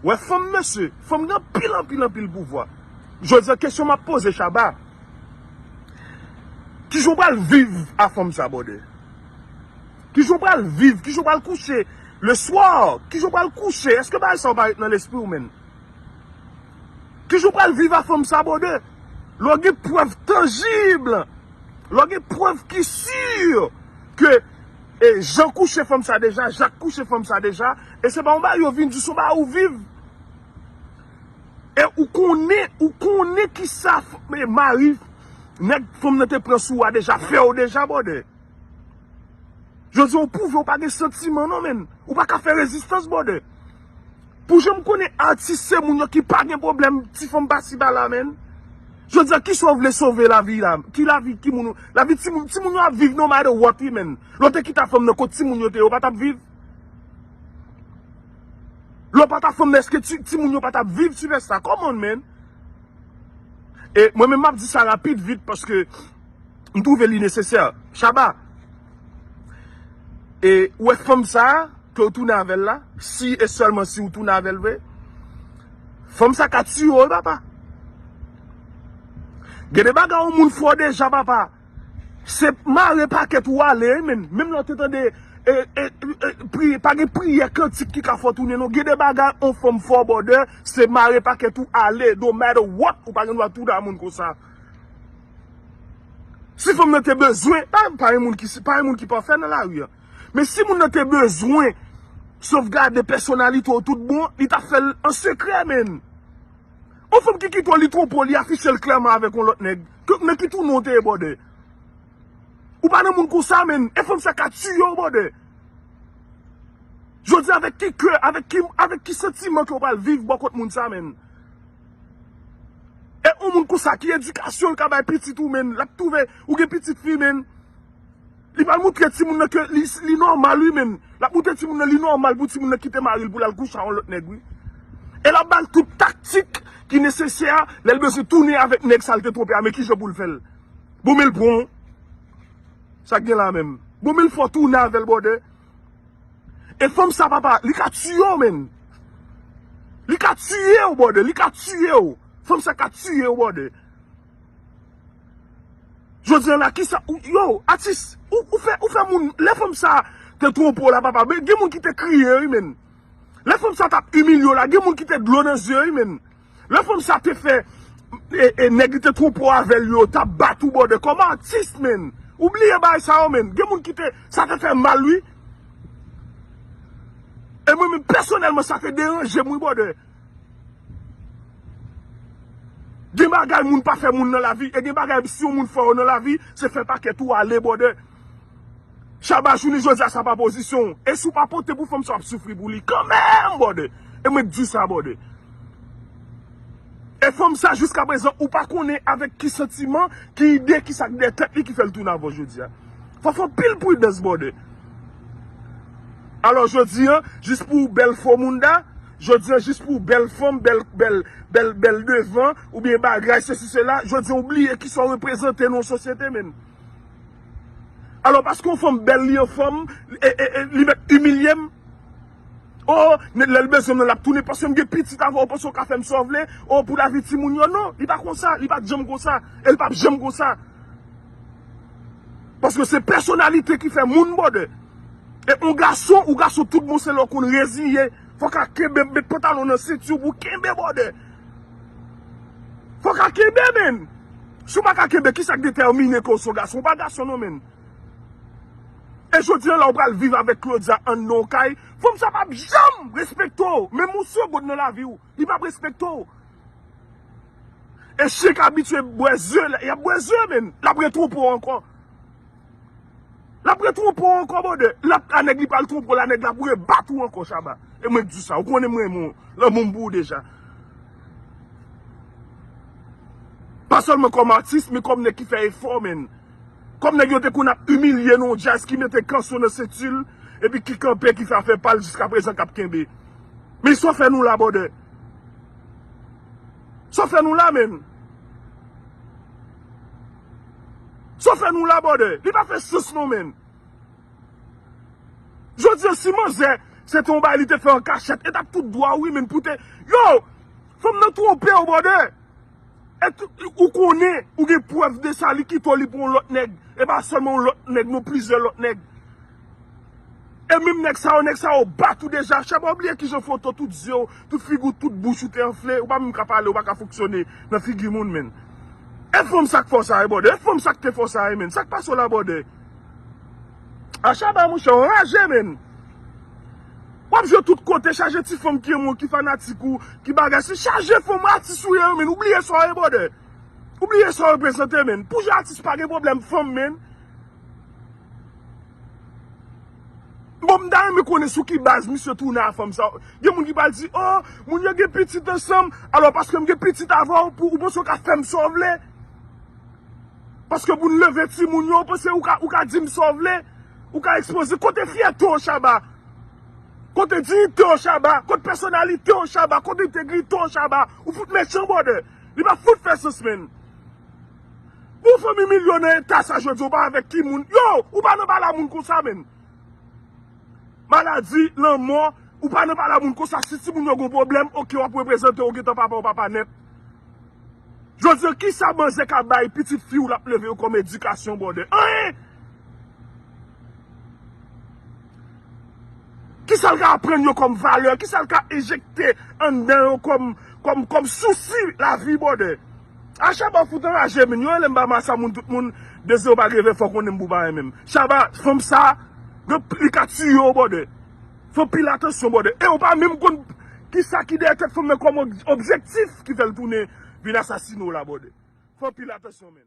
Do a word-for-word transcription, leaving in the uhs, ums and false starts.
Wè fanm mesye, fanm gen anpil, anpil, anpil pouvwa. Jodi a kesyon m ap poze Shabba, kijan w pral viv a fanm sa, brother? Kijan w pral viv? Kijan w pral kouche le soir? Kijan w pral kouche? Èske bagay sa yo pa ret nan lespri w, menn? Kijan w pral viv a fanm sa, brother? Lè w gen prèv tanjib, lè w gen prèv ki si ke e, Jan kouche fanm sa deja, Jak kouche fanm sa deja, e se pa yon bagay yo vin di, se yon bagay ou viv. E ou konnen, ou konnen kisa f- e, mari nèg fanm nan te pran sou a deja, fè w deja, brother. Jodi a ou pwouve ou pa gen santiman non, menn. Ou pa ka fè rezistans, brother. Pou jan m konnen atis se moun yo ki pa gen pwoblèm ti fanm pasi pa la, menn. Jodi a kisa w vle sove lavi la? Ki lavi ki moun, lavi timoun, timoun yo ap viv no matter what, wi, menn. Lè w te kite a fanm nan, kot timoun yo te ye, yo pa t ap viv? Lè w pa t a fanm nan, èske ti- timoun yo pa t ap viv, sipèsta? Come on, man. E mwen menm m ap di sa rapid, vit, paske m twouve li nesesè. Shabba, e ou wè fanm sa a, ke w tounen avè l la, si e sèlman si w tounen avè l vre, fanm sa ka tiye w, wi, papa. Gen de bagay yon moun fè w deja, papa. Se mare pakèt ou ale, wi, menn. Menm lè w te tande, e, e, e, pri- pa gen priyè kantik ki ka fè w tounen, non. Gen de bagay yon fanm fè w, brother, se mare pakèt ou ale. No matter what, ou pa gen dwa tounen a moun konsa. Si fanm nan te bezwen, pa, pa gen moun ki, pa gen moun ki pafè nan lari a. Men si moun nan te bezwen sovgade pèsonalite w tout bon, li t ap fè l an sekrè, menn. Yon fanm ki kite w, li twonpe w, li afiche l klèman avèk yon lòt nèg. Ke- Nan ki twou non w te ye, brother? Ou pa nan moun konsa, menn. E fanm sa ka tiye w, brother. Jodi a, avèk ki kè, avèk ki, avèk ki santiman ke w pral viv bò kot moun sa, menn? E yon moun konsa, ki edikasyon l ka bay pitit ou, menn? L ap twouve, ou gen pitit fi, menn. Li pral moutre timoun nan ke li, li nòmal, wi, menn. L ap moutre timoun nan li nòmal pou timoun nan kite mari l pou l al kouche a yon lòt nèg, wi. E l ap ba l tout taktik ki nesesè a, lè l bezwen tounen avèk nèg sa l te twonpe a, men kijan pou l fè l? Bon, men l pran w. Sa k gen la menm? Bon, men l fè w tounen avè l, brother. E fanm sa, papa, li ka tiye w, menn. Li ka tiye w, brother. Li ka tiye w. Fanm sa ka tiye w, brother. Jodi a la, kisa, ou- yo, atis, ou, ou fè, ou fè moun, lè fanm sa te twonpe w la, papa, men gen moun ki te kriye, wi, menn. Lè fanm sa t ap imilye w la, gen moun ki te dlo nan zye, wi, menn. Lè fanm sa te fè, e, e, nèg li te twonpe w avè l yo, t ap bat ou, brother, kòm atis, menn. Ou bliye bagay sa yo, menn. Gen moun ki te, sa te fè mal, wi. E mwen menm, pèsonèlman, sa te deranje m, wi, brother. Gen bagay moun pa fè moun nan lavi, e gen bagay si yon moun fè w nan lavi, se fè pakèt ou ale, brother. Shabba, jounen jodi a, sa pa pozisyon w. E si w pa pote pou fanm sa, w ap soufri pou li kanmenm, brother. E mwen k di w sa, brother. E fanm sa, jiskaprezan, ou pa konnen avèk ki santiman, ki ide, ki sa k dèyè tèt li ki fè l tounen avè w jodi a. Fò w fè anpil pridans, brother. Alò, jodi a, jis pou bèl fo moun da, jodi a, jis pou bèl fanm, bèl, bèl, bèl, bèl devan, oubyen bagay, sesi, sela, jodi a, ou bliye kisa w reprezante nan yon sosyete, menn. Alò, paske yon fanm bèl, li anfòm, e, e, e, li mèt imilye m. O, lè l bezwen m nan, l ap tounen, paske m gen pitit avè w, ou panse w ka fè m sa w vle? O, pou lavi timoun yo, non, li pa konsa, li pa t janm konsa, e l p ap janm konsa. Paske se pèsonalite ki fè moun, brother. E yon gason, ou gason tout bon, se lè w konn reziye. Fò w ka kenbe, met pantalon nan senti w pou w kenbe, brother. Fò w ka kenbe, menn. Si w pa ka kenbe, kisa k detèmine ke w se yon gason? Ou pa gason, non, menn. E jodi a la, ou pral viv avèk Claudia anndan yon kay. Fanm sa p ap janm respekte w. Menm yon segonn nan lavi w, li p ap respekte w. E chen k abitye bwè ze, l ap bwè ze, menn. L ap retwonpe w ankò. L ap retwonpe w ankò, brother. L ap, a nèg li pral twonpe w la, nèg la pou rebat ou ankò, Shabba. E mwen k di w sa, ou konnen mwen renmen w, lanmou m pou ou deja. Pa sèlman kòm atis, men kòm nèg ki fè efò, menn. Kòm nèg yo te konn ap imilye nan yon djaz ki mete kanson nan senti l, epi ki kanpe, ki fè afè pa l jiskaprezan k ap kenbe. Men sa w fè nou la, brother? Sa w fè nou la, menn? Sa w fè nou la, brother? Li pa fè sans non, menn. Jodi a, si manzè, Se te yon bagay li te fè an kachèt. E t ap tout dwa w, wi, men pou te. Yo! Fanm nan twonpe w, brother. E tou, ou konnen, ou gen prèv de sa, li kite w, li pran yon lòt nèg. E pa sèlman yon lòt nèg, non, plizyè lòt nèg. E menm nèg sa yo, nèg sa yo bat ou deja. Shabba, ou bliye kijan foto, tout zye w, tout figi w, tout bouch ou te anfle. Ou pa menm ka pale, ou pa ka fonksyone nan figi moun, menn. E fanm sa k fè w sa, e brother. E fanm sa k te fè w sa, e, menn. Sa k pase w la, brother? A Shabba, monchè, w anraje, menn. W ap jwe tout kote, chaje ti fanm ki renmen w, ki fanatik ou, ki bagay. Se chaje fanm atis ou ye, menn. Ou bliye sa w ye, brother. Ou bliye sa w reprezante, menn. Pou jwe atis pa gen pwoblèm fanm, menn. Bon, m ta renmen konnen sou ki baz misye tounen a fanm sa. Gen moun ki pral di, oh, moun yo gen pitit ansanm. Alò, paske m gen pitit avè w, pou, ou panse w ka fè m sa w vle? Paske pou n leve timoun yo, ou panse ou ka, ou ka di m sa w vle? Ou ka ekspoze. Kote fyète w, Shabba? Kote diyite w, Shabba? Kote pèsonalite w, Shabba? Kote entegrite w, Shabba? Ou fout mechan, brother. Li pa fout fè sans, menn. Pou fanmi milyon nan eta sa jodi, ou pa avèk ki moun? Yo, ou pa nan bala moun konsa, menn. Maladi, lanmò, ou pa nan bala moun konsa. Si timoun yo gon pwoblèm, oke, w ap reprezante, ou gentan papa, ou papa nèt. Jodi a, kisa manzè ka bay pitit fi w l ap leve yo kòm edikasyon, brother? Anyen! Kisa l ka aprann yo kòm valè? Kisa l ka enjekte anndan yo kòm, kòm, kòm sousi lavi, brother? A Shabba fout anraje, menn. Yo rele m pa masa moun, tout moun, dezi yo pa greve, fò konnen m pou pa renmen m. Shabba, fanm sa, gen, li ka tiye w, brother. Fè anpil atansyon, brother. E ou pa menm konn kisa ki dèyè tèt fanm nan kòm ob-, objektif ki fè l tounen vin asasine w la, brother. Fè anpil atansyon, menn.